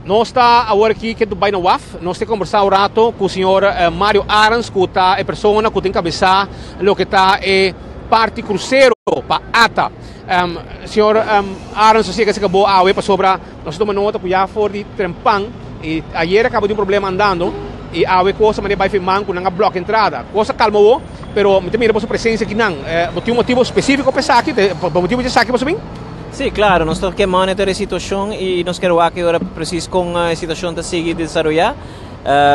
Nos ta awor aki ke bai na waf. Nos ta kombersá un rato ku señor Mario Arends, ku ta e persona ku ta enkabesá loke ta e parti krusero pa ATA. Señor Arends, nos yega serka bo awe pasobra nos a tuma nota ku ya for di trempan i ayer a kaba di un problema andando i awe kos a manera bai firman ku nan a blòk entrada. Kos a kalma awo, pero mi ta mira boso presensia akinan. Bo tin un motibu spesífiko pa esaki? Pa motibu di esaki boso bin? Sí, claro, nos ta ke monitor e situacion y nos kier wak e ora precies con e situacion ta sigui desaroya.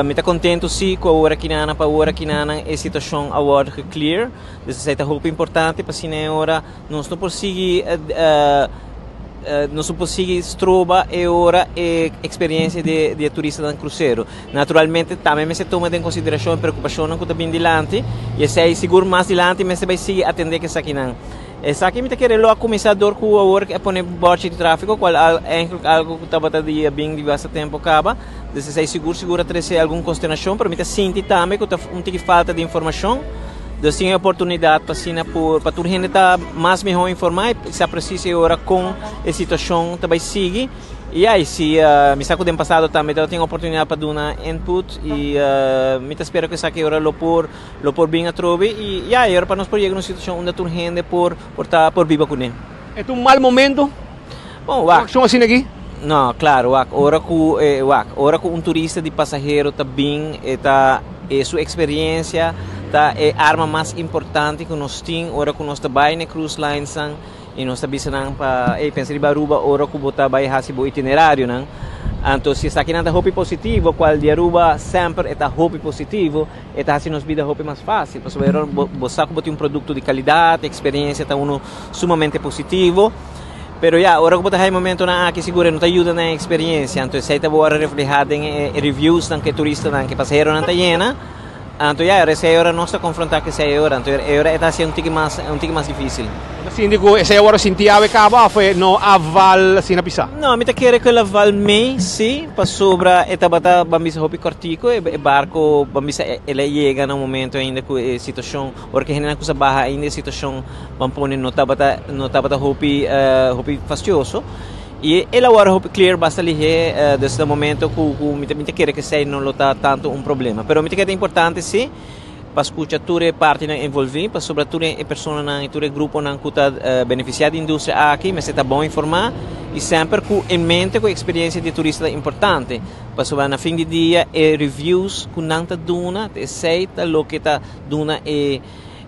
Mi ta contento sí cu awor akinanan pa awor akinanan e situacion a word geclear. Dus esey ta hopi importante pa asina e ora nos no por sigui nos no por sigui stroba e ora e experiencia di e turistanan crucero. Naturalmente tambe mester tuma den consideracion e preocupacionnan cu ta bin dilanti y esey sigur mas dilanti mester bay sigui atende cu esakinan. Esaki mi ta kere lo a kuminsá dor ku awor a pone bòrchi di tráfiko, kual eigenlijk algu ku tabata di a bin di basta tempu kaba. Dus esei sigur sigur a trese algun konsternashon, pero mi ta sinti tambe ku ta un tiki falta di informashon. Dus tin e oportunidat pa asina por pa tur hende ta mas mihó informá i sa presis e ora kon e situashon ta bai sigui. I ya, i si mi sa ku den pasado tambe tabatin oportunidat pa duna input i mi ta spera ku esaki ora lo por Lo por bin atrobe y ya, y ora pa nos por yega na un situacion unda tur hende por por ta por biba cune. E ta un mal momento? Bon, wak. Un accion asina aki? No, claro, wak, ora cu e wak, ora cu un turista di pasahero ta bin, e ta e su experiencia ta e arma mas importante cu nos tin ora cu nos ta bay na e cruise linesnan. I nos ta bisa nan pa, ey, pensa riba Aruba ora ku bo ta bai hasi bo itinerarionan. Anto si esakinan ta hopi positivo, kual di Aruba semper e ta hopi positivo, e ta hasi nos bida hopi mas fásil. Pasobra ora bo bo sa ku bo tin un produkto di kalidat, e eksperensia ta unu sumamente positivo. Pero ya, ora ku bo ta haña e momentonan aki sigur e no ta yuda na e eksperensia. Anto esei ta wòrdu reflehá den e reviewsnan ku e turistanan, ku e pasaheronan ta yena. Anto ya, esei ora nos ta konfrontá ku esei ora, anto e ora e ta hasi un tiki mas, un tiki mas difísil. Bo ta sinti ku esei awor a sinti awe kaba òf e no a val asina pisá? No, mi ta kere ku el a val mei, sí, pasobra e tabata, ban bisa, hopi kòrtiku, e barko, ban bisa, el a yega na un momento ainda ku e situashon, ora ku e hendenan kusa baha ainda e situashon, ban pone, no tabata, no tabata hopi, hopi fastioso. I el a wòrdu hopi clear basta lihé, dus na momento ku ku mi ta mi ta kere ku esei no lo ta tantu un problema. Pero mi ta kere ta importante si pa skucha tur e partinan envolví, pasobra tur e personanan i tur e gruponan ku ta benefisiá di industria aki mester ta bon informá i semper ku en mente ku e eksperensia di e turista ta importante, pasobra na fin di dia e reviews ku nan ta duna ta esei ta loke ta duna e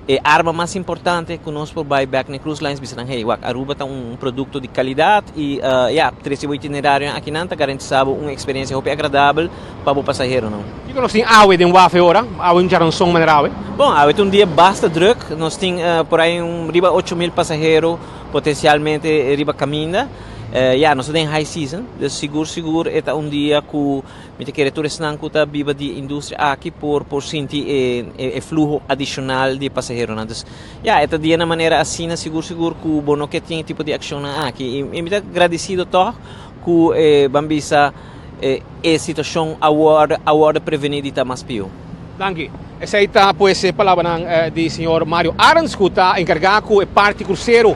E arma mas importante ku nos por bai bek na e cruise lines bisa nan, hey, wak, Aruba ta un produkto di kalidat i ya, trese bo itinerarionan akinan ta garantisá bo un eksperensia hopi agradabel pa bo pasaheronan. Kiko nos tin awe den waf e ora? Awe un djaranson manera awe? Bon, awe ta un dia basta druk. Nos tin por ai un riba 8000 pasahero potensialmente riba kaminda. Ya, nos ta den high season, dus sigur sigur e ta un dia ku Mi ta kere tur esnan ku ta biba di e industria aki por por sinti e e fluho adishonal di e pasaheronan. Dus ya, e ta dia na manera asina sigur sigur ku bo no ke tin e tipo di akshonnan aki. I mi ta gradisido tòg ku e ban bisa e e situashon a wòrdu a wòrdu prevení di ta mas pió. Danki. Esei ta pues e palabranan di señor Mario Arends ku ta enkargá ku e parti krusero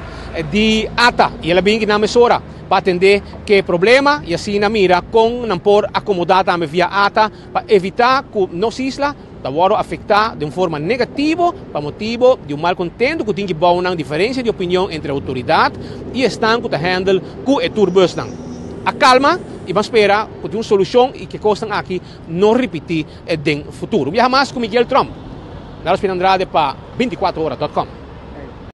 di ata i el a bin ki nan mesora. pa atendé ke problema i asina mira kon nan por akomodá tambe via ata pa evitá ku nos isla ta wòrdu afektá den un forma negativo pa motibu di un malkontentu ku tin ki bou nan diferensia di opinion entre outoridat i esnan ku ta hèndel ku e turbusnan. A kalma i ban spera ku tin un solushon i ku e kosnan aki no ripití den futuro. Un biaha mas ku Miguel Tromp, Naros Pin Andrade pa 24 ora dot com.